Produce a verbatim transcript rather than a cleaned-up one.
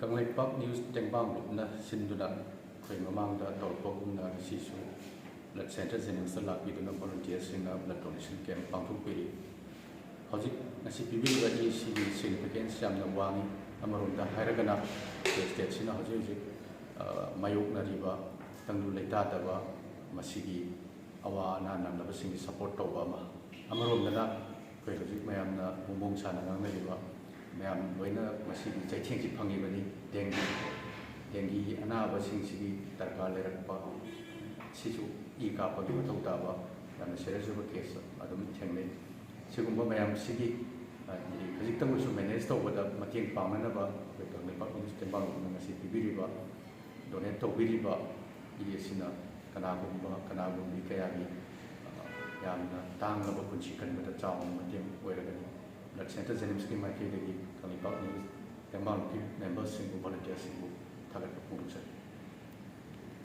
Kangleipak news ꯇꯦꯡꯕꯥꯡ ꯒ꯭ꯔꯨꯞꯅ ꯁꯤꯟꯗꯨꯅ ꯑꯩꯈꯣꯏ ꯃꯃꯥꯡꯗ ꯇꯧꯔꯛꯄꯒꯨꯝꯅ ꯉꯁꯤꯁꯨ ꯕ꯭ꯂꯗ ꯁꯦꯟꯇꯔ ꯖꯦꯅꯤꯝꯁꯇ ꯂꯥꯛꯄꯤꯗꯨꯅ ꯚꯣꯂꯨꯟꯇꯤꯌꯔꯁꯤꯡꯅ ꯕ꯭ꯂꯗ ꯗꯣꯅꯦꯁꯟ ꯀꯦꯝꯞ ꯄꯥꯡꯊꯣꯛꯄꯤꯔꯤ꯫ ꯍꯧꯖꯤꯛ ꯉꯁꯤ ꯄꯤꯕꯤꯔꯤꯕ ꯏ ꯁꯤꯒꯤ ꯁꯤꯒꯅꯤꯐꯤꯀꯦꯟꯁ ꯌꯥꯝꯅ ꯋꯥꯡꯏ꯫ ꯑꯃꯔꯣꯝꯗ ꯍꯥꯏꯔꯒꯅ ꯑꯩꯈꯣꯏ ꯁ꯭ꯇꯦꯠꯁꯤꯅ ꯍꯧꯖꯤꯛ ꯍꯧꯖꯤꯛ, ꯑ, ꯃꯥꯌꯣꯛꯅꯔꯤꯕ ꯇꯪꯗꯨ ꯂꯩꯇꯥꯗꯕ ꯃꯁꯤꯒꯤ ꯑꯋꯥ ꯑꯅꯥ ꯅꯪꯂꯕꯁꯤꯡꯒꯤ ꯁꯄꯣꯔꯠ ꯇꯧꯕ ꯑꯃ, ꯑꯃꯔꯣꯝꯗꯅ ꯑꯩꯈꯣꯏ ꯍꯧꯖꯤꯛ ꯃꯌꯥꯝꯅ ꯃꯣꯡ ꯃꯣꯡ ꯁꯥꯅ ꯉꯥꯡꯅꯔꯤꯕ ꯃꯌꯥꯝ ꯂꯣꯏꯅ ꯃꯁꯤꯒꯤ ꯆꯩꯊꯦꯡꯁꯤ ꯐꯪꯉꯤꯕꯅꯤ꯫ ꯗꯦꯡꯒꯤ, ꯗꯦꯡꯒꯤ ꯑꯅꯥꯕꯁꯤꯡꯁꯤꯒꯤ ꯗꯔꯀꯥꯔ ꯂꯩꯔꯛꯄ, ꯁꯤꯁꯨ ꯏ ꯀꯥꯞꯄꯒꯤ ꯃꯊꯧ ꯇꯥꯕ ꯌꯥꯝꯅ ꯁꯤꯔꯤꯌꯁ ꯑꯣꯏꯕ ꯀꯦꯁ ꯑꯗꯨꯝ ꯊꯦꯡꯅꯩ꯫ ꯁꯤꯒꯨꯝꯕ ꯃꯌꯥꯝꯁꯤꯒꯤ, ꯍꯥꯏꯗꯤ, ꯈꯖꯤꯛꯇꯪ ꯑꯣꯏꯔꯁꯨ ꯃꯦꯅꯦꯖ ꯇꯧꯕꯗ ꯃꯇꯦꯡ ꯄꯥꯡꯅꯅꯕ ꯑꯩꯈꯣꯏ ꯀꯪꯂꯩꯄꯥꯛ ꯅ꯭ꯌꯨꯁ ꯇꯦꯡꯕꯥꯡ ꯒ꯭ꯔꯨꯞꯅ ꯉꯁꯤ ꯄꯤꯕꯤꯔꯤꯕ, ꯗꯣꯅꯦꯠ ꯇꯧꯕꯤꯔꯤꯕ ꯏ ꯑꯁꯤꯅ ꯀꯅꯥꯒꯨꯝꯕ, ꯀꯅꯥꯒꯨꯝꯕꯤ ꯀꯌꯥꯒꯤ, ꯑ, ꯌꯥꯝꯅ ꯇꯥꯡꯂꯕ ꯄꯨꯟꯁꯤ ꯀꯟꯕꯗ ꯆꯥꯎꯅ ꯃꯇꯦꯡ ꯑꯣꯏꯔꯒꯅꯤ꯫ ꯕ꯭ꯂꯗ ꯁꯦꯟꯇꯔ ꯖꯦꯅꯤꯝꯁꯀꯤ ꯃꯥꯏꯀꯩꯗꯒꯤ ꯀꯪꯂꯩꯄꯥꯛ ꯅ꯭ꯌꯨꯁ ꯇꯦꯡꯕꯥꯡꯒꯤ ꯃꯦꯝꯕꯔꯁꯤꯡꯕꯨ, ꯚꯣꯂꯨꯟꯇꯤꯌꯔꯁꯤꯡꯕꯨ